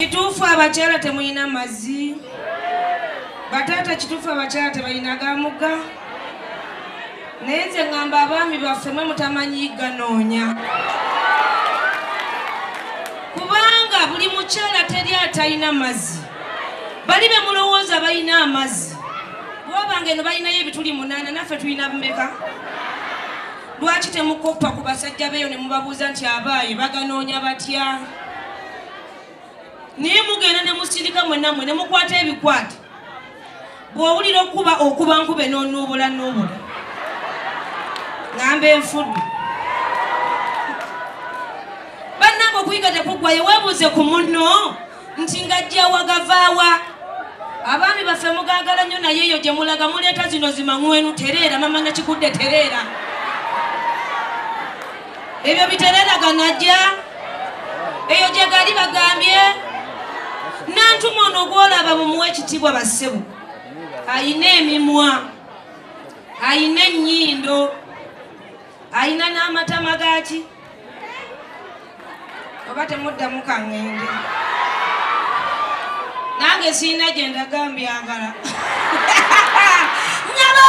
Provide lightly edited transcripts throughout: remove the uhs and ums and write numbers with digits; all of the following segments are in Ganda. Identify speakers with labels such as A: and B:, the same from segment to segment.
A: Kituufu abakyala temulina mazzi? Bataata, kituufu abakyala tebalina gamuga? Naye nze ŋŋamba abaami baffe mwe mutamanyi ganoonya, kubanga buli mukyala teri atalina mazzi. Bali be mulowooza balina amazzi, bwobanga eno balinayo ebituli 8, naffe tulina bumeka? Lwaki temukoppa ku basajja beeyo ne mubabuuza nti abaayi baganoonya batya? Naye mugenda ne musirika mwenna mmwe ne mukwata ebikwate. Bw'owulira okuba okuba nkube n'onuubula nuubula, ŋŋamba enfudde. Bannange, okuyiga tekuggwayo. Weebuuze ku munno nti ng'ajja wagavaawa. Abaami baffe mugaagala nnyo, naye eyo gye mulaga muleeta zino zimaŋwenu. Tereera mama, nakikudde, tereera. Ebyo bitereera ganajja eyo gye gali. Bagambye nantuma ono gwolaba, mumuwe ekitiibwa bassebo. Ayina emimwa, ayina ennyindo, ayina n'amatama gaki. Oba temuddamu, kaŋŋende nange siina gye ndaga mbyagala. Nyabo,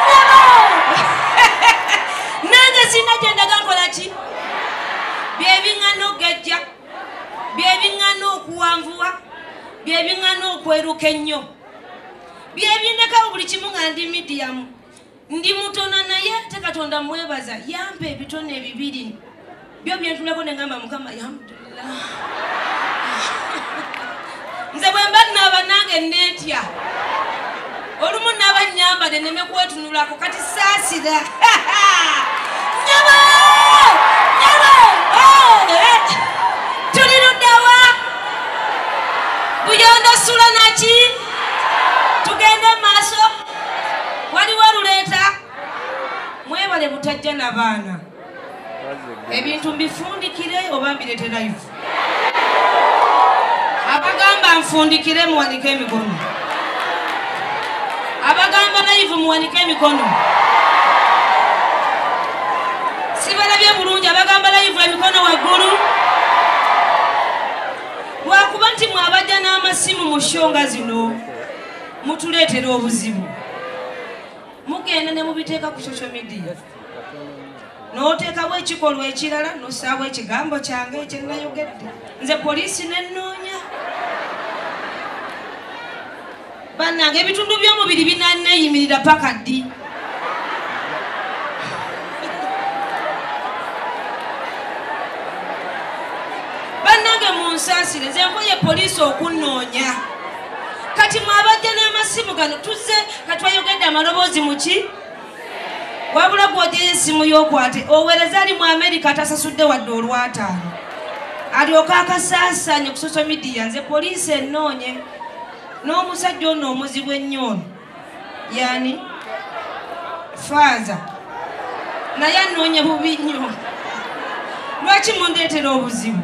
A: nyabo, nange siina gye ndaga. Nkola ki? Byebiŋŋana okugajja, byebiŋŋana okuwanvuwa, byebiŋŋana okweruka ennyo, byebindekawo buli kimu nga ndi medium. Ndi mutono, naye ate Katonda mwebaza yampa ebitone ebibiri byo byentulako neŋamba Mukama, alhamdulillah. Nze bwe mba naaba nange neetya, olumu naaba nyambadde neme kwetunulako. Kati saasira nyabo, nyabo. Tuli luddawa? Buyondo sula naki? Tugende maaso, waliwo oluleeta. Mwebale butajja n'abaana. Ebintu mbifundikire oba mbirete live? Abagamba nfundikire muwanike emikono, abagamba live muwanike emikono. Sibalabye bulungi. Abagamba live, emikono waggulu. Lwakuba nti mwabajja n'amasimu mu shonga zino mutuleetera obuzibu. Mugenda ne mubiteeka ku social media, n'oteekawo ekikolwa ekirala, n'ossaawo ekigambo kyange ekyenayogedde nze, poliisi nenoonya. Bannange, ebitundu by'omubiri binaneeyimirira paka ddi? Bannange, munsaasire, nze nkoye poliisi okunnoonya. Kati mwabajja n'amasimu gano tuzze katwayogedde amaloboozi muki, wabula gwogyeyo essimu y'okwate oweereza ali mu Amerika atasasudde wadde olwataano, alyoke akasaasaanye ku social media. Nze poliisi ennoonye n'omusajja ono omuzibu ennyo ono, yani faaza, naye annoonye bubi nnyo. Lwaki mundeetera obuzibu?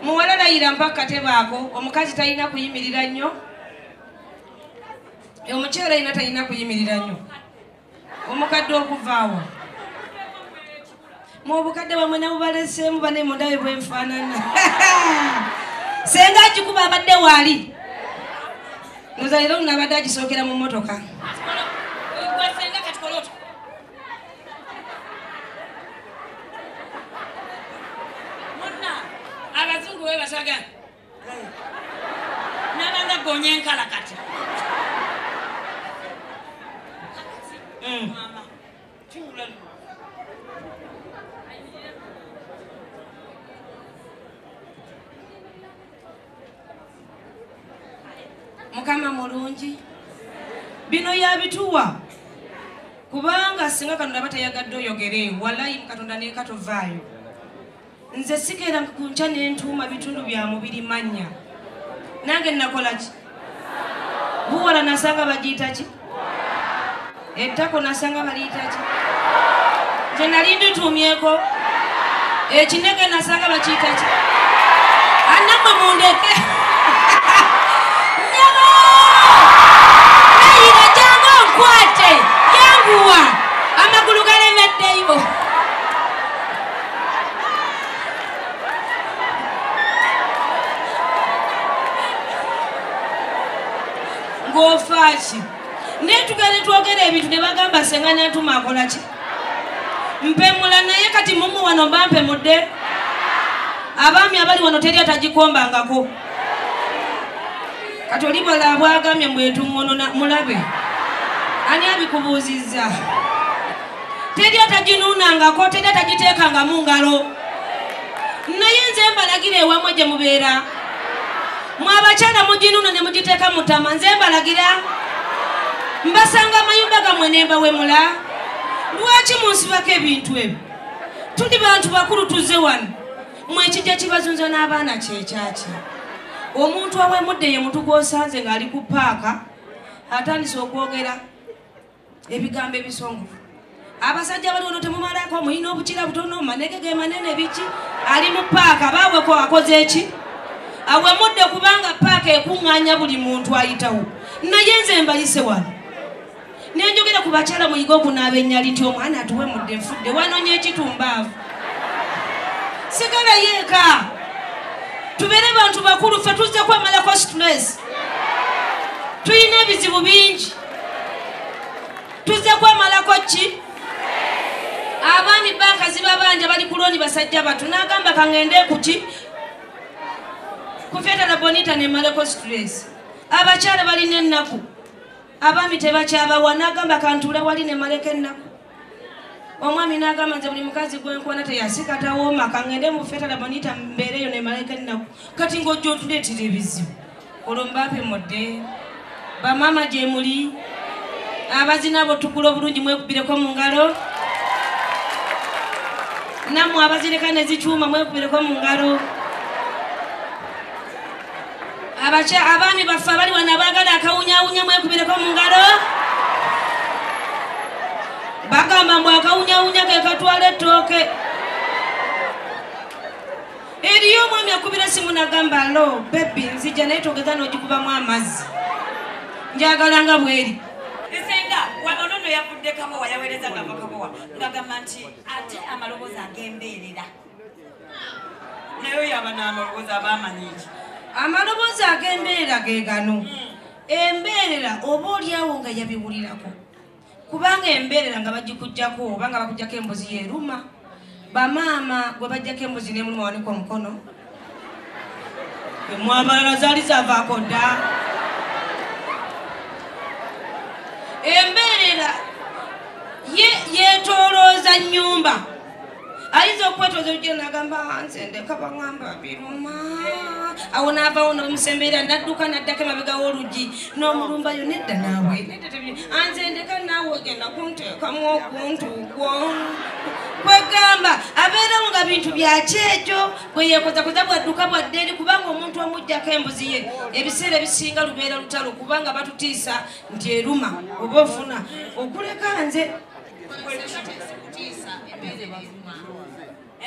A: Muwala, layira mpaka tebaako. Omukazi talina kuyimirira nnyo, omukyala yina talina kuyimirira nnyo. Omukadde okuvaawa mu obukadde bwamwe nabubaleseemu bane mundabe bwenfaanana. Senga agikuba abadde waali noza leero luno abadde agisookera mu mmotoka.
B: Senga, kati kola otyo. Munna abazungu we basaga nabanga gonya enkala kati. Mama, tuula.
A: Mukama mulungi, bino yabituwa, kubanga singa Katonda batayagadde oyogere, walayi Katonda nekatovaayo. Nze sikeera ku nkya nentuuma bitundu bya mubiri mannya. Nange nakola ki? Buwala nasanga bagiyita ki? Ettako nasanga baliyita ki? Nze nali ndituumyeko. Ekinege nasanga bakiyita ki? Annammwe mundeke. Nyabo, nayira, jangu onkwate, yanguwa, amagulu galemeddeyo. Ng'ofa ki? Naye tugenda twogera ebintu ne bagamba senga Nantuma akola ki? Mpemula. Naye kati mumu wano mba mpemudde. Abaami abali wano teri atagikombangako. Kati oli bwala bwagambye mbwetuŋŋono mulabe. Ani abikubuuzizza? Teri ataginuunangako, teri atagiteekanga mu ngalo. Naye nze mbalagira ewamwe gye mubeera. Mwe abakyala muginuuna ne mugiteeka mu ttama, nze mbalagira. Mbasanga amayumba gammwe ne mbawemula. Lwaki munsibako ebintu ebyo? Tuli bantu bakulu tuzze wano. Mwe ekijja kibazunza n'abaana kyekyaki. Omuntu awemudde ye muntu gw'osanze ng'ali ku paaka atandise okwogera ebigambo ebisongovu. Abasajja bali wano temumalako, muyina obukira butono, manege ge manene biki, ali mu paaka baaweko akoze eki? Awemudde kubanga paaka ekuŋŋaanya buli muntu ayitawo. Naye nze mbayise wano. Ne njogera ku bakyala muyige okunaaba ennyali nti omwana atuwemudde nfudde, wanoonya ekitumbaavu. Sigala yeeka. Tubeere bantu bakulu, ffe tuzze kwemalako stress. Tulina ebizibu bingi. Tuzze kwemalako ki? Abaami banka zibabanja bali ku looni basajja batu. N'agamba kaŋŋende ku ki? Ku Fieta La Bonita nemmaleko stress. Abakyala balina ennaku. Abaami tebakyabawa, n'agamba kantuule wali nemmaleko ennaku. Omwami n'agamba nze buli mukazi gwe nkwana teyasika tawooma, kaŋŋende mu Fieta La Bonita mbeereyo nemmaleko ennaku. Kati ng'ojja otuleetera ebizibu. Olwo mbampe mudde. Bamaama gye muli. Abazina abo tukula obulungi mwekubireko mu ngalo. Nammwe abazireka ne zikyuma mwekubireko mu ngalo. Abaami baffe abali wano abaagala akawunyaawunya mwekubireko mu ngalo. Bagamba mbu akawunyaawunya ke katwala ettooke. Eriyo omwami akubira essimu n'agamba lo bebi nzija naye togeza n'ogikubamu amazzi. Njagala nga bw'eri.
B: Senga ono nno yavudde Kabowa, yaweereza ng'ava Kabowa ng'agamba nti ate amaloboozi ag'embeerera. Naye oyo aba n'amaloboozi aba amanyi ki?
A: Amaloboozi ag'embeerera ge gano. Embeerera oba oliawo nga yabiwulirako. Kubanga embeerera nga bagikuggyako oba nga bakuggyako embuzi yeruma. Bamaama gwe baggyako embuzi n'emuluma wanika omukono. Mmwe abalala zaali zaavaako dda. Embeerera yeetoolooza nnyumba. Ayinza okwetooza olugero n'agamba nze ndeka baŋŋamba biruma. Awo n'avaawo n'omusemberera n'adduka n'addako emabega w'oluggi n'omulumbayo nedda naawe. Nze ndeka naawe ogenda kunteekamu oguntu gwo. Kwegamba abeerawo nga bintu bya kyejo bwe yeekozakoza bwadduka bwadde eri kubanga omuntu omuggyako embuzi ye ebiseera ebisinga lubeera lutalo kubanga batutiisa nti eruma oba ofuna okuleka nze.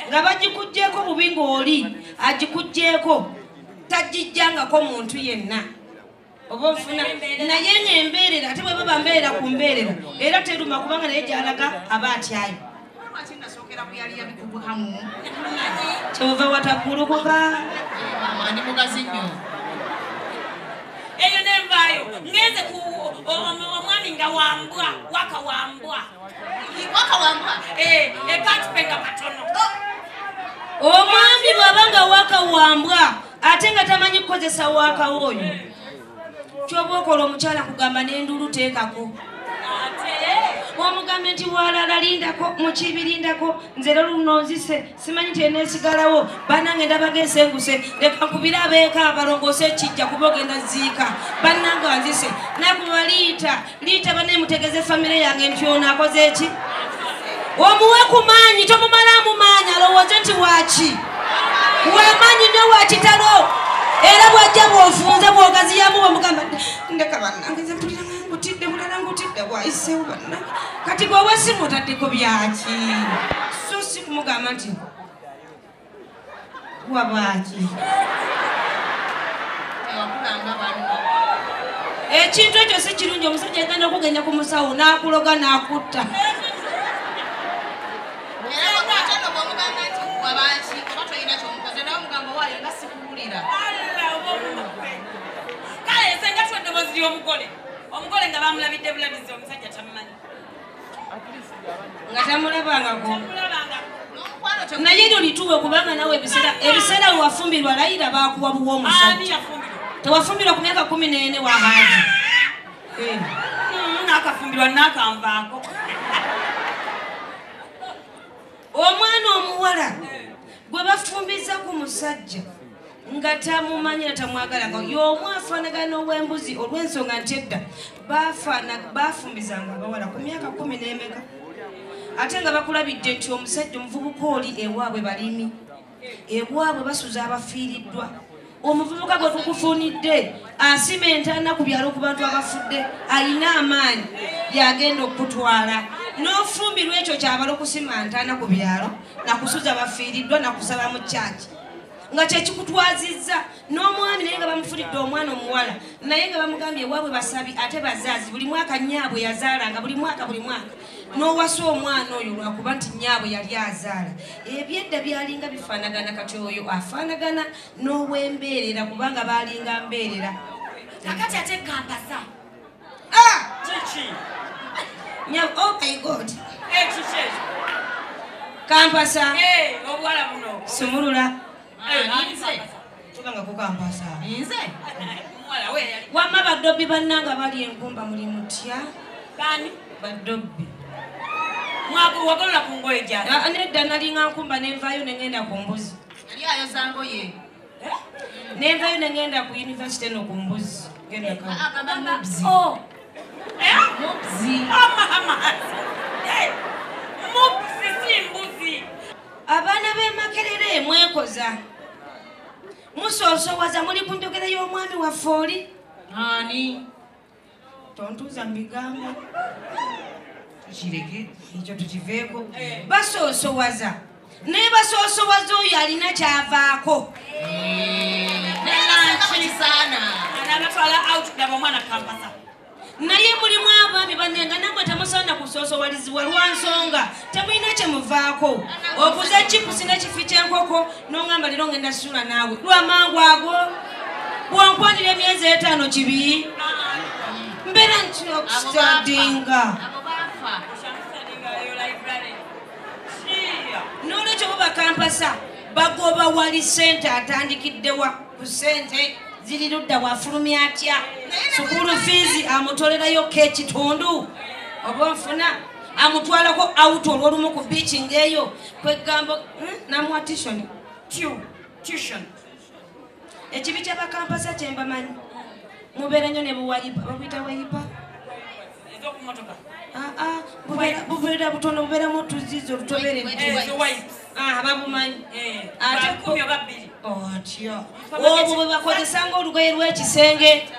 A: Nga bagikuggyeeko bubi ng'oli agikuggyeeko tagijjangako muntu yenna oba ofuna naye ng'embeerera ate bwe baba mbeerera ku mbeerera era teruma kubanga naye gy'alaga aba atyayo. Kyova wataggulukuka.
B: Eyo nenvaayo ngenze ku omwami nga wambwa waka wambwa ekatipenga katono.
A: Omwami bw'aba nga waka wambwa ate nga tamanyi kukozesa waka oyo kyoba okola omukyala kugamba n'enduulu teekako. Omugambe nti walala lindako mukibirindako nze leero luno nzise simanyi nti eneesigalawo bannange ndabaga ensenguse leka nkubire abeeka abalongoose ekijja kuba ogenda ziika bannange anzise nakuba liita liita bannaye mutegeeze famire yange nti ono akoze eki. Omuwe ku maanyi tomumalaamu maanyi alowooze nti waaki wamaanyi nnyo wakitalo era bwajja bw'ofunze bw'ogaziyamu bw'omugamba ndeka bannange nze mpulira nga ngutidde bulala ngutidde bwayiseewo bannange kati gwe ow'essimu otaddeko byaki so si kumugamba nti wabaaki. Ekintu ekyo si kirungi omusajja agenda okugenda ku musawo n'akuloga n'akutta.
B: Kale senga tuwe eddoboozi Eddoboozi ly'omugole. Omugole nga bamulabidde bulabizi omusajja tamumanyi.
A: Nga tamulabangako. Naye eryo lituwe kubanga nawe ebiseera we wafumbirwa layira baakuwa buwa omusajja. Tewafumbirwa ku myaka 14 wa Haji.
B: Nakafumbirwa nakanvaako.
A: Omwana omuwala gwe bafumbiza ku musajja nga tamumanyi tamwagalanga y'omu afaanagana ow'embuzi olw'ensonga nti edda bafumbizanga abawala ku myaka 10 n'emeka ate nga bakulabidde nti omusajja omuvubuka oli ewaabwe balimi ewaabwe basuza abafiiriddwa. Omuvubuka gwe tukufunidde asima entaana ku byalo ku bantu abafudde alina amaanyi yagenda okutwala n'ofumbirwa ekyo kyabala okusima ntaana ku byalo nakusuza bafiiriddwa nakusaba mu kyaki nga kyekikutwazizza n'omwami naye nga bamufunidde omwana omuwala naye nga bamugambye ewaabwe basabi ate bazaazi buli mwaka nnyaabwe yazaalanga buli mwaka n'owasa omwana oyo lwakuba nti nnyaabwe yali azaala. Ebyedda byalinga bifaanagana kati oyo afaanagana n'ow'embeerera kubanga baalinga mbeerera.
B: Kakati ate kampasa. Kiki?
A: Oh my God.
B: Kiki ekyo?
A: Kampasa.
B: Obuwala buno.
A: Sumulula.
C: Nze.
A: Tubanga ku kampasa.
C: Nze.
B: Omuwala we yali.
A: Wamma badobbi bannanga bali enkumba muli mutya.
B: Bani?
A: Badobbi.
B: Wagolola ku ngoye gyali.
A: Nedda nalinga nkumba nenvaayo ne ngenda ku mbuzi.
C: Yali ayoza ngoye.
A: Nenvaayo ne ngenda ku yunivasite eno ku mbuzi. Genda ka.
C: Agamba mubzi. Mubzi.
B: Mubzi si mbuzi.
A: Abaana b'e Makerere mwekoza. Musoosowaza muli ku njogera y'omwami waffe oli.
C: Ani?
A: Tontuuza mu bigambo.
C: Tukireke.
A: Ekyo tukiveeko. Basoosowaza. Naye basoosowaza oyo alina ky'avaako. Naye mulimu abaami bannange nammwe temusaana kusoosowalizibwa lwa nsonga temulina kye muvaako. Oguze chipusi n'ekifi ky'enkoko n'ongamba leero ngenda sula naawe lwamangu ago bw'onkwanira emyezi 5 kibi mbeera ntya okusitadinga. N'olwekyo bo bakampasa bagoba wali ssente atandikiddewa ku ssente ziri ludda wafulumya atya sukulu fiizi amutolerayo ekitundu oba nfuna amutwalako out olw'olumu ku biiki ng'eyo kwegamba namuwa tuition. Ekibi ky'abakampasa kye mbamanyi mubeera nnyo ne buwayipa babuyita wayipa bubeera butono bubeeramu otuzizi olutoberedde babumanyi ate otyo obwo bwe bakozesanga olugoye lw'ekisenge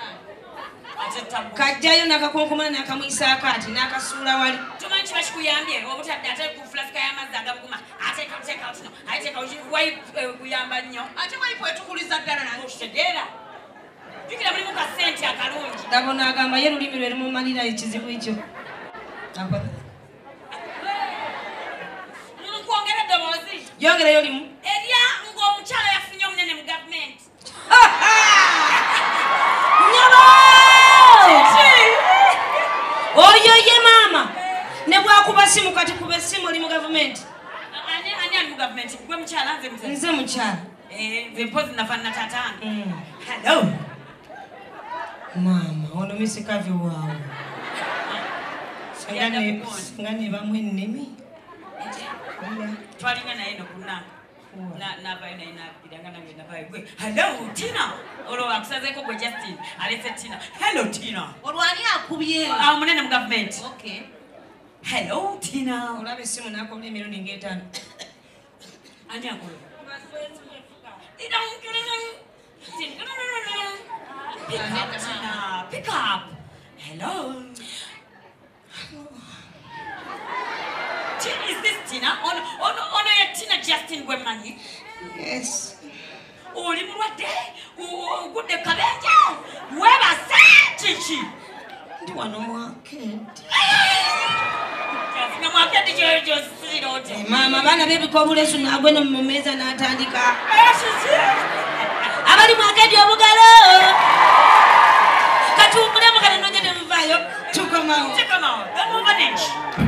A: kajjayo n'akakonkomana n'akamuyisaako ati n'akasuula wali.
B: Tumanyi kiba kikuyambye obutadde ate ku fulasika y'amazzi agabuguma ate teekawo kino ate teekawo wayipu kuyamba nnyo
C: ate wayipu etukuliza ddala nange
B: okitegeera. Jjukira mulimu ka ssente akalungi.
A: Ndabona agamba ye lulimi lwe lumumalira ekizibu ekyo.
B: Nkwongera eddoboozi.
A: Yongerayo limu.
B: Erya ng'omukyala yafunye omunene mu gavumenti.
A: Nnyabo! Oyo ye maama ne bwakuba simu kati kuba essimu oli mu gavumenti.
B: Ani ali mu gavumenti? Gwe mukyala nze musajja?
A: Nze mukyala.
B: Nze mpozi nafaanana taataange. Hello.
A: Maama ono misikavi waawe. Singa ne bamu ennimi.
B: Twalinga naye no kunanga. Navayo naye nagira nange navayo gwe. Hello Tina. Olwo akusazeeko gwe Justin. Alese Tina. Hello Tina.
C: Olwo ani akubye?
B: Omunene mu gavumenti.
C: Okay.
B: Hello Tina.
A: Olaba essimu n'akola emirundi ng'etaano.
B: Ani akola? Pick up, Tina. Pick up. Hello. Is this Tina? Ono ye Tina Justin gwe mmanyi?
A: Yes.
B: Oli mulwadde? Ogudde kabenje? Weebase kiki?
A: Ndi wano mu arcade.
B: Nga mu arcade gy'osiira otya?
A: Maama abaana beebika obuleesu n'agwe no mu mmeeza n'atandika. Abali mu arcade obugalo! Katuwummulemu.
C: Tukomawo.
B: Tukomawo. Don't move an inch.